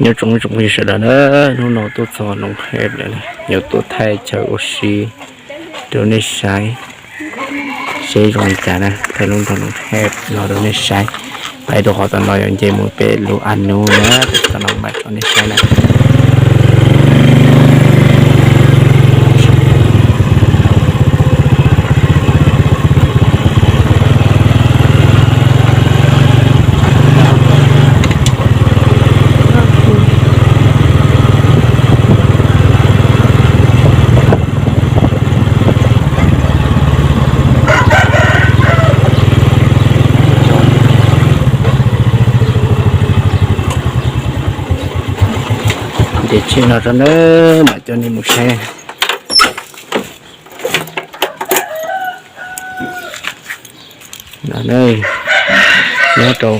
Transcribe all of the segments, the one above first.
Nyob zoo ib tsoom phooj ywg sawv daws na, hnub no tuaj txog Noom Hej lawm, yuav tuaj thaij chaw ua si rau nej saib, seb zoo li cas na, thaij lub nroog Noom Hej no rau nej saib. Pais rau qhov tom no yuav nce mus pem lub A Nub na, tom no mam tso nej saib na. Ces tsheb no rau na, mam coj nej mus saib. No, nyob rau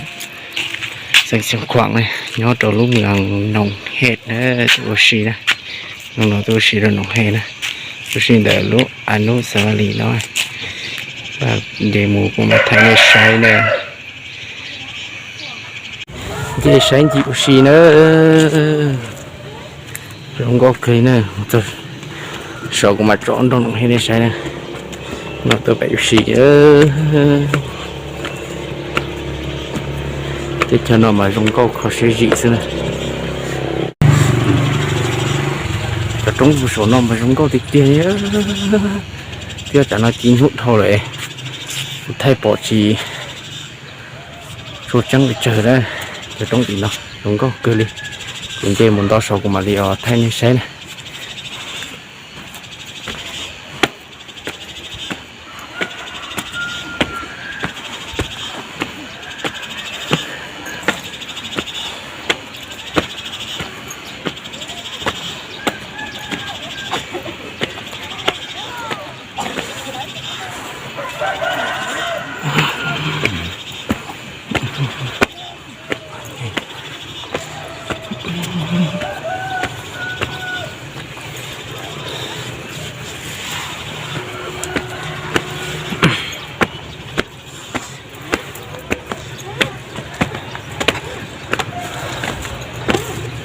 Xeev Khuam, nyob rau lub moos Noom Hej na, tuaj ua si na. Hnub no tuaj ua si rau Noom Hej na, ua si ntawm lub A Nub Xas Vas Lis no. Nce mus kuv mam thaij nej saib na. Nce saib ncig ua si na. Zoo nkauj kawg li na. Saum kuv mam tso nroog Noom Hej nej saib na. No tuaj pem ua si. Teb chaws no mas zoo nkauj kho siab zim xwb na. Cov roob puag saum no mas zoo nkauj tiag tiag li. Thiab tam no ci nyuj dhau lawm, kuv thaij pom tsis tshua tseeb pes tsawg na. Cov roob tim no zoo nkauj kawg li. Kuv nce mus nto saud kuv mam li os thaij nej saib na.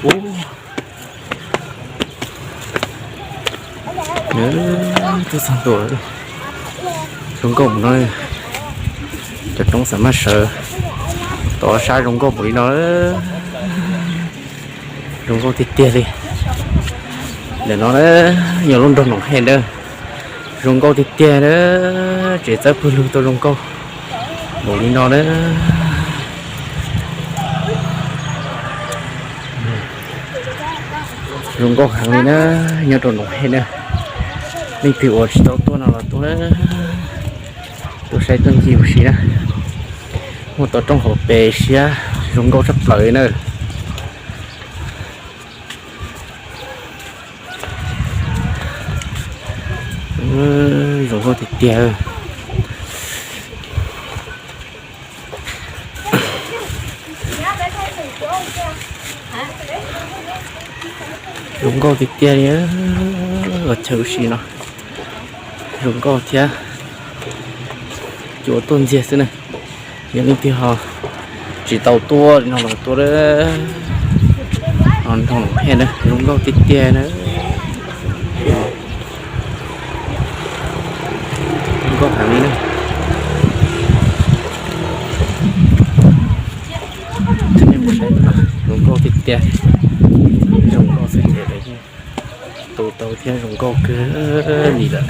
Ub, tub txog ntua, zoo nkauj mus no, cov roob xam maj sawv, tov sab zoo nkauj mus li no, zoo nkauj tiag tiag li. Ntawm no yog lub nroog Noom Hej na, zoo nkauj tiag tiag na, tsev txawb pawg lug tau zoo nkauj npaum li no na. Zoo nkauj heev li na, nyob rau Noom Hej na. Leej twg uas tsis tau tuaj no los tuaj na, tuaj saib tuaj ncig ua si na. Muaj tau roob hauv pes siab zoo nkauj tshaj plaws li na. Zoo nkauj tiag tiag. Zoo nkauj tiag tiag li, chaw ua si no zoo nkauj thiab. Cua tuaj ntxiag xwb na. Yog leej twg ho tsis tau tuaj no los tuaj, nroog Noom Hej na zoo nkauj tiag tiag na. Zoo nkauj heev li na. Zoo nkauj tiag tiag, zoo nkauj xwb ces tu tau thiab zoo nkauj kawg li lawm.